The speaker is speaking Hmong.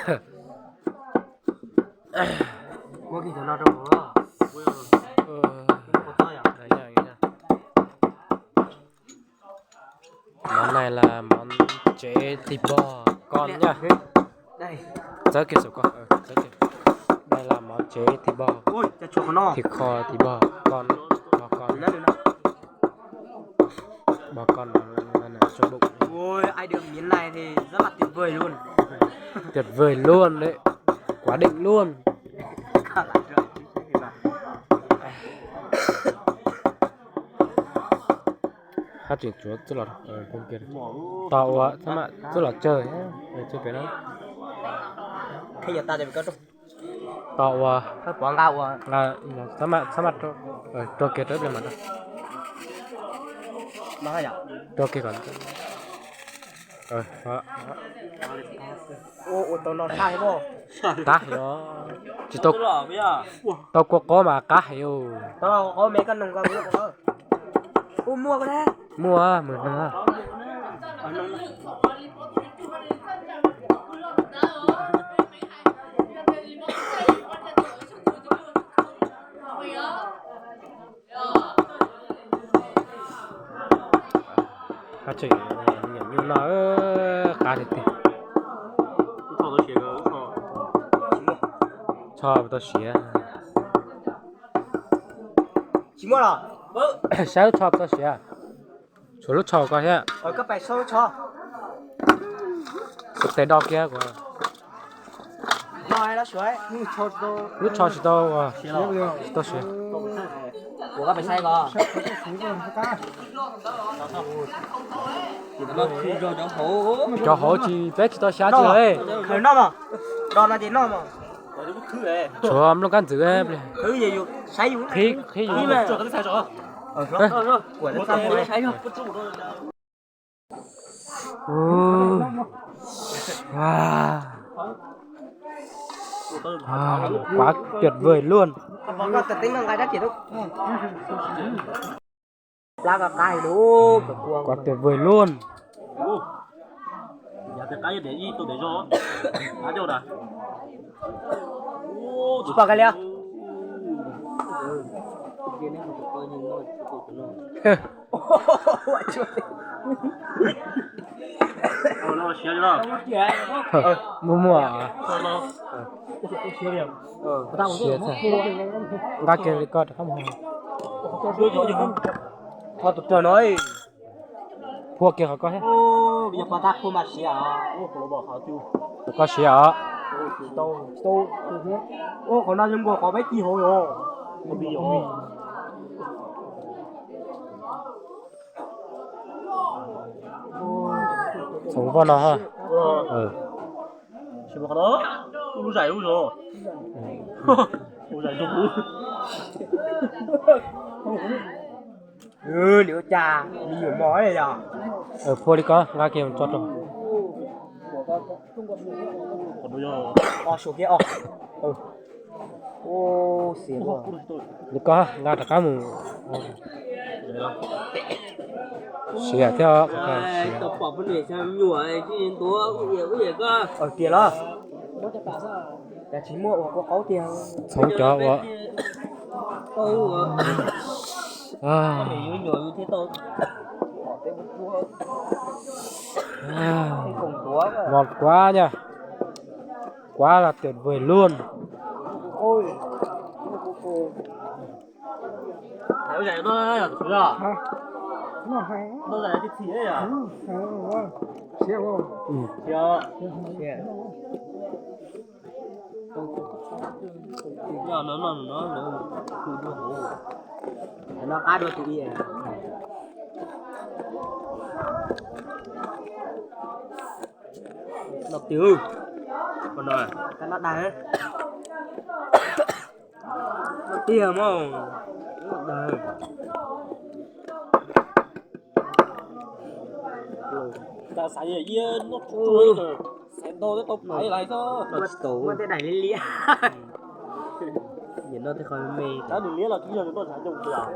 Muab kiag cov no rau kuv. Mov này là món chế thịt bò con nha. Txawb kiag saum ko. Đây là món chế thịt bò, thịt kho thịt bò con, bò con. Bò con nó nằm trong bụng. Ôi, ai được miếng này thì rất là tuyệt vời luôn. Tuyệt vời luôn đấy. Quá đỉnh luôn. Hab tseem tsuav txuj los, tos ua txuj los tsawg, tsawg pem no. Tos ua, txhob maj, rau kiag rau ib pliag mas rau, rau kiag kom qab heev os. Tsis tau, tau kua qaub mas qab heev os. Muaj, muaj. Hab tseem nyuam nyuj no qab tiag tiag. Tsho puas tau siav? Saib lub tsho puas tau siav. Tshuav lub tsho ko thiab. Tes do kiag kuv. Lub tsho tsis tau, tsis tau siav. Cov hauv tsis, peb tsis tau xyav tsis lawm. Tshuav nplooj kab ntxwv, qhib, qhib yus. Quá tuyệt vời luôn. Quá tuyệt vời luôn. Muaj muaj. Siav thiab. Nqa kiag li ko rov qab mus. Phua kiag qhov ko thiab. Qhov ko siav os. Txhoov poj no ha. Phua li ko, nqa kiag tso rau. Li ko, nqa rov qab mus. Siav thiab. Txhoov cov ua. Ngon quá nha. Quá là tuyệt vời luôn. No qab dua tus i. No tiag. Ko no, ka no dag. No tiag mas. No dag. Xav ntau tau pais lais xwb. Muaj tej daim liab liab. Nim no tej qhov me. Tab nws liab los tsis yog nws tuaj ntshav ncoo tiag.